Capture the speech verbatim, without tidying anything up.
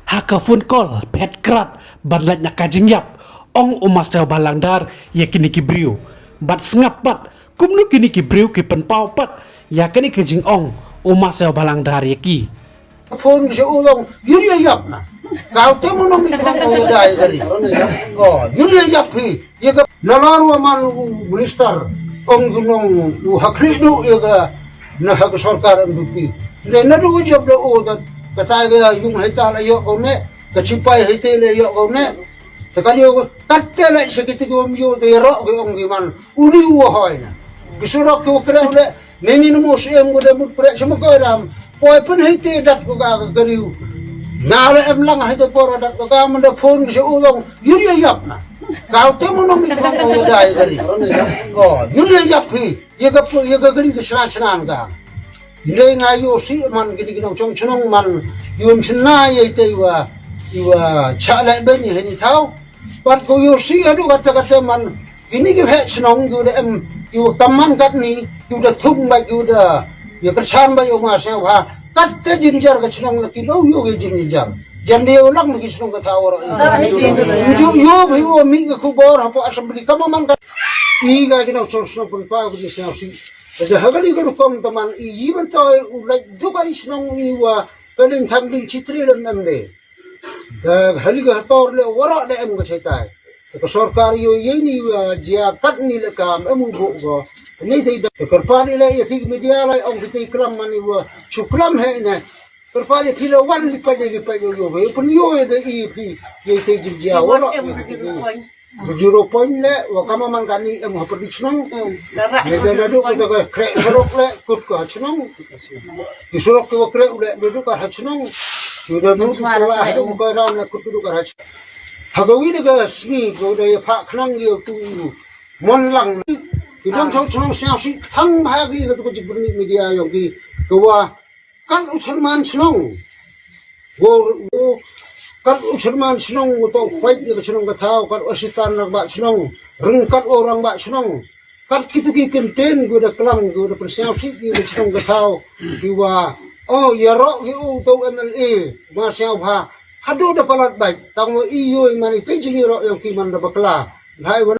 Ha ka phone call phet krat ban leit na ka jingïap, ong u Master Bhalangdar ïa kine ki briew. Bad sngap pat kumno kine ki briew ki pynpaw pat ïa kane ka jingong u Master Bhalangdar ïa ki. Phone sha u long, ïa ïap na. Kau te mo nong mi kong ong ïa dai dari. Oh, ïa ïap hi. Ïa ka na lor wa man u minister ong gu nong u hakri du ïa ka na ha ka sorkar M D P. Le na du jop da u da kata ga yung hai ta la yo ko ne ka chipai hai te le yo ko ne. Ta ka yo kat te le sa ki ti gu yo te ro ge ong gi man u ni u hoi na. Ki surok ki u kre le ne ni mo si em gu da mut pre sa mo ko ram. Poi pun hai te dat ko ga ga riu. Na le em lang hai te por dat ko ga man da phone sa u long yu ri yap na. Kau te mo nong mi kong ong ïa dai dari. Oh, yu ri yap hi. Ïa ka pu- ïa ka gari ka shna shna nga. Ïa nga ïoh si man gari ka nong chong chnong man ïoh chna ïa ite ïa ïa cha le ben ïa ni thau. Pat ko ïoh si adu kata kata man kini ki he chnong ïoh da em ïoh tam man kat ni ïoh da thung ba ïoh da ïa ka chan ba ïoh ma sa ha kat ka jinjar ka chnong na ki lo ïoh ka jinjar. Jan de ulang ki chnong ka thau ro. Ju ïoh bi ïoh mi ka khubor hapo assembly ka man kat. I ga ki nong chong chnong pun pa ki sa si. Ka ha kali ka rukom taman i i ban to u lek du ka ri chnong i wa ka ling tham ding chitri lem em de. Ka hali ka tor le wara de em ka chetai. Ka sorkar yo ye ni wa jia kat ni le kam em u bo go. Ni te da ka kyrpad le ye phi media lai ong phi te klam man i wa chu klam he ne. Kyrpad le phi le wan li pa de li pa yo yo. Pun yo de i phi ye te jia wara. Zero point le wa kama man kani em ha pyrdi chnong. Ni da da du ka ka kre sarok le kut ka chnong. Ki surok ki wa kre u le du du ka ha chnong. Ni da du du ka la ha du ka ram le kut du ka ha chnong. Ha ka wi da ka sngi ko da ya pha khnang ya tu mon lang. Ki dang thong chnong siang si thang ha ki ka tu ka jibri media yong ki ka wa kan u chairman chnong. Wo wo kan u chairman chnong wo to fight ya ka chnong ka thau kan u assistant lang ba chnong. Ring kan u rang ba chnong. Kat kitu ki kenten gu da klam gu da pynsiaw si ki da chnong ka thau ki wa oh ya ro ki u to M L A ma siaw ha hadu da palat bai tang wa i yoi mani te jili ro yang ki man da bakla hai wa